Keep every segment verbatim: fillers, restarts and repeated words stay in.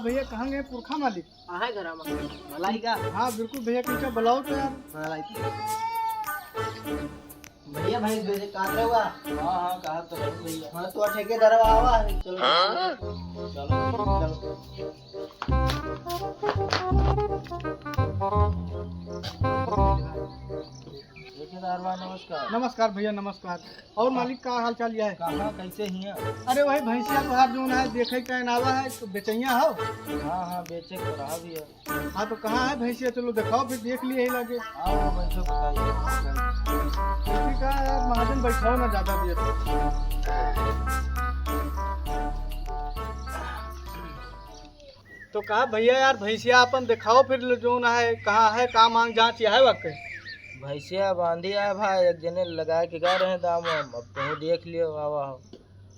भैया, कहाँ गए पुरखा मालिक? आहे घर में। मलाई का? हाँ, बिल्कुल भैया, कहीं का बुलाओ तो यार। मलाई का। भैया, भैंस बेचे काट रहे हुआ? हाँ, हाँ, कहा तो रहे भैया। हाँ, तो ठेकेदार आवा है, चलो। हाँ? चलो, चलो। ठेकेदार बा, नमस्कार। नमस्कार भैया, नमस्कार। और मालिक, का हाल चाल यह है? कहाँ, कैसे हिया? अरे, वही भैंसिया तोहार जौन है, देखे का नावा है, तो बेचैया हो? हाँ, हाँ, बेचे के रहा भी है। हाँ, तो कहाँ है भैंसिया? चलो दिखाओ, फिर देख लिए ही लगे। आओ, बैठो, बताइए। ठीक है यार, महाजन बैठाओ ना, ज्यादा देर। तो कहा भैया यार, भैंसिया अपन दिखाओ, फिर जौन है, कहाँ है, का मांग जांच यह है वाकई? भैंसिया बांधी है भाई, एक जने लगा के गा रहे दाम वाम, अब तुम देख लियो, आवा हो।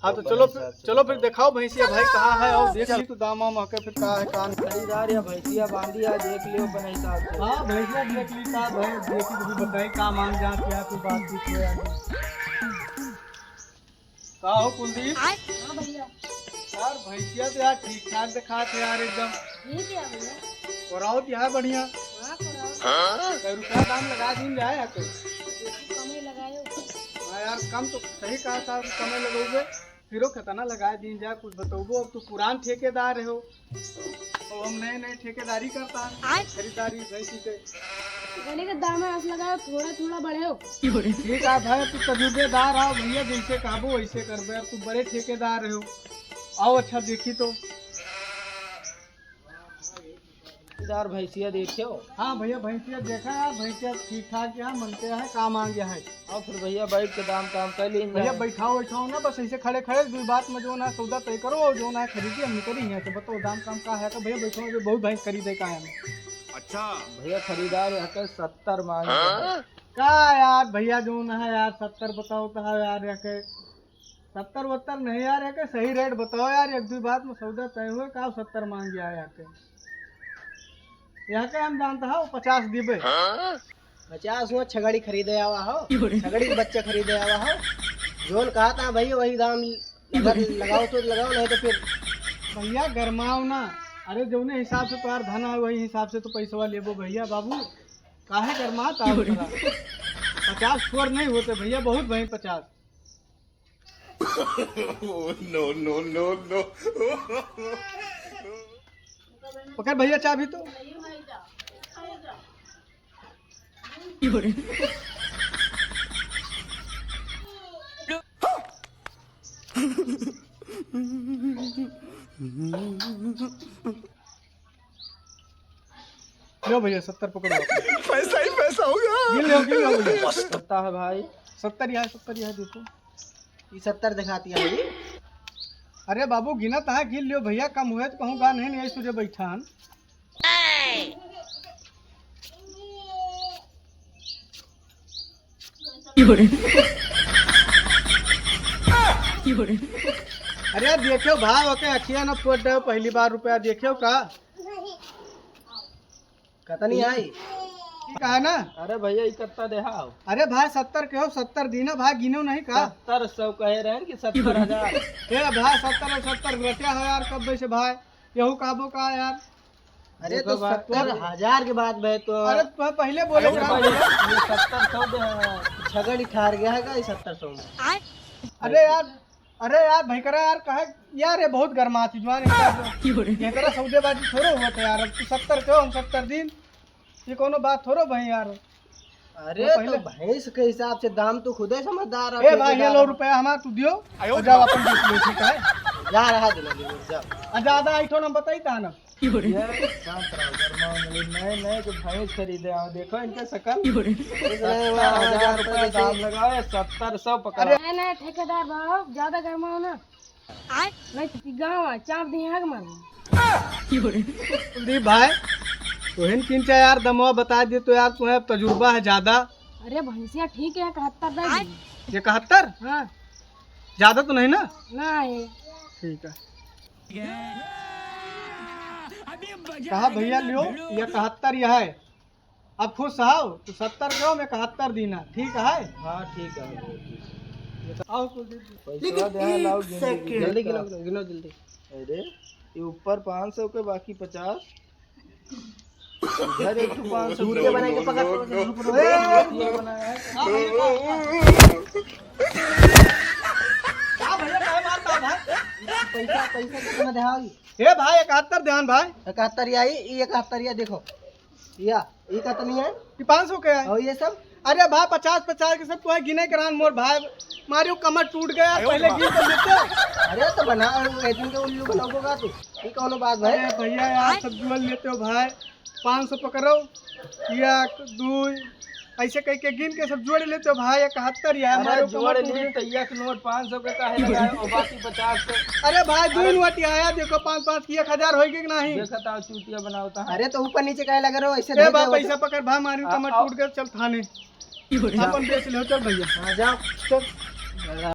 हाँ, तो अपने चलो हिसाब फिर, से चलो फिर बताओ। दिखाओ भैंसिया भाई, कहाँ है, और देख ली तो दाम वाम आके फिर का है, का नहीं। खरीदार या भैंसिया बांधी है, देख लियो अपने हिसाब से। हाँ, भैंसिया देख ली, का भाई, देख ली, तुम बताई, का मांग जांच, क्या कोई बातचीत हो यार। का हो कुलदीप? हाँ भैया। यार, भैंसिया तो यार ठीक ठाक दिखात है यार, एकदम। ठीक है भैया। और आओ तो यार बढ़िया। हाँ, तो आओ। कै रुपया दाम लगा दीन जाए है तो। देखो, कमे लगायो। हाँ यार, कम तो सही कहा था, कमे लगोगे। फिरो कितना लगा दीन जाए, कुछ बतौबो। अब तू पुरान ठेकेदार हो, और हम नए नए ठेकेदारी करता है, आय। खरीदारी भैंसी के। गने के दाम है, अस लगाओ, थोड़ा थोड़ा बढ़े हो। ठीक है भाई, तू तजुर्बेदार हो भैया, जैसे कहबो वैसे करबे। अब तू बड़े ठेकेदार हो, आओ अच्छा देखी तो। यार भैंसिया देखे हो? हाँ भैया, भैंसिया देखा यार, भैंसिया ठीक ठाक यहाँ मनते है, काम आ गया है। और फिर भैया बैठ के दाम काम कर ली भैया। बैठाओ, बैठाओ ना, बस ऐसे खड़े खड़े दो बात में जौन है सौदा तय करो, और जौन है खरीदी हम करी है। तो बताओ दाम काम का है? तो भैया बैठो, जो बहुत भैंस खरीदे का है। अच्छा। भैया खरीदार यहाँ के सत्तर मांग रहे हैं। का यार भैया जौन है यार सत्तर बताओ तो है यार, यहाँ के सत्तर वत्तर नहीं यार, यहाँ के सही रेट बताओ यार, एक दो बात में सौदा तय हुए का सत्तर मांग गया है यहाँ के। यहाँ के हम जानता है वो पचास दिबे। पचास हुआ छगड़ी खरीदे आवा हो, छगड़ी के बच्चा खरीदे आवा हो। जौन कहा था भैया वही दाम, अगर लगाओ तो लगाओ, नहीं तो फिर। भैया गरमाओ ना, अरे जौने हिसाब से तोहार धन है वही हिसाब से तो पैसवा लेबो भैया बाबू, काहे गरमात आओ तोरा? पचास थोड़ नहीं होते भैया, बहुत भाई पचास। Oh, no, no, no, no। पकड़ भैया चाबी तो। लो भैया, सत्तर पकड़ो। पैसा ही पैसा होगा। गिन लो, गिन लो भैया। सत्तर है भाई। सत्तर यहाँ, सत्तर यहाँ देखो। ये सत्तर दिखाती है भाई। अरे बाबू, गिना तहाँ गिन लियो भैया, कम हुए तो कहूँ गा नहीं, नहीं सूझे बैठान। अरे देखियो भाई, ओके अखिया न फोड़ दे, पहली बार रुपया देखियो का। कतनी आई? ठीक है ना? अरे भैया, ई कत्ता देहा हो? अरे भाई, सत्तर के हो, सत्तर दीना भाई, गिनो नहीं का? सत्तर सौ कहे रहे कि सत्तर हजार? ए भाई, सत्तर और सत्तर रट्या हो यार, कब से भाई? यहू कहबो का यार? अरे देखो तो बात सत्तर हजार के बात बे तो। अरे प-, पहले बोले अरे का? भैया, ये सत्तर सौ दे, छगड़ी ठार गया है का ये सत्तर सौ में? अरे यार, अरे यार, भयंकरा यार, कहे यार, ये बहुत गरमात है जवान, इनका तो, एकरा सौदेबाजी थोड़ो होत है यार। अब तू सत्तर कहो, हम सत्तर दिन, ये कोनो बात थोड़ो भाई यार। अरे वो तो पहले भैंस के हिसाब से दाम तू खुदे समझदार है, ए भाई, ये लो रुपया हमार तू दियो, आयो और जाओ अपन देख लो, ठीक है? जा रहा दिला दियो, जा। आ, ज्यादा आई थोड़ा बताई था ना। ये शांत रहो, गरमाओ नहीं, नए नए जो भैंस खरीदे आओ, देखो इनके शकल। क्यों रे? सत्तर हजार रुपया दाम लगाओ, ये सत्तर सौ पकड़ो। अरे नहीं, नहीं, ठेकेदार बाबू, ज्यादा गरमाओ ना। आय? नहीं तो गाँव आ, चाप दिए आग मार। क्यों रे? कुलदीप भाई, तोहन किंचा यार दमवा बता दे तो यार, तुम्हें तजुर्बा है ज्यादा। अरे भैंसिया ठीक है, इकहत्तर दे दी। इकहत्तर? हाँ। ज्यादा तो नहीं ना? नहीं। ठीक है। कहा भैया लियो, इकहत्तर यह है। अब खुश हो तो सत्तर कहो, मैं इकहत्तर दीना, ठीक है? हाँ, ठीक है। आओ कुलदीप जी। पैसा दे, लाओ, गिनो, गिनो, गिनो, गिनो जल्दी। अरे, ये ऊपर पाँच सौ के, बाकी पचास। इधर एक ठो पाँच सौ चूतिया बनाई के पकड़, पकड़, पकड़, पकड़। ए! का भैया, का मारता भाई? पैसा, पैसा कितना देहाई? ए भाई, इकहत्तर ध्यान भाई। इकहत्तर या, ई, ई इकहत्तर या देखो। या, ई कितनी है? ये पाँच सौ के है। और ये सब? अरे भाई, पचास पचास के सब तो है, गिने करान मोर भाई। मारियो कमर टूट गया, पहले गिन तो लेते। अरे तो बना, एक दिन के उल्लू बनाओगे का तू? ये कौनो बात भाई? अरे भैया यार, सब जुआ लेते हो भाई, पाँच सौ पकड़ो, एक, दो, ऐसे कह के गिन के सब जोड़ लेते हो भाई, इकहत्तर यार, अरे मारो जोड़ कमर टूट ली गया। तो एक नोट पाँच सौ के काहे लगाए हो, बाकी पचास के। अरे भाई, दो अरे नोट आया, देखो पाँच पाँच की एक हजार होई कि नहीं? देखा था चूतिया बनाओ था। अरे तो ऊपर नीचे काहे लगे रहो, ऐसे ए दे बा, दे, पैसा पकड़ भा, मारी आ, कमर आओ। टूट गया, चल थाने। अपन बेच ले, चल भैया। हाँ, जाओ। चल।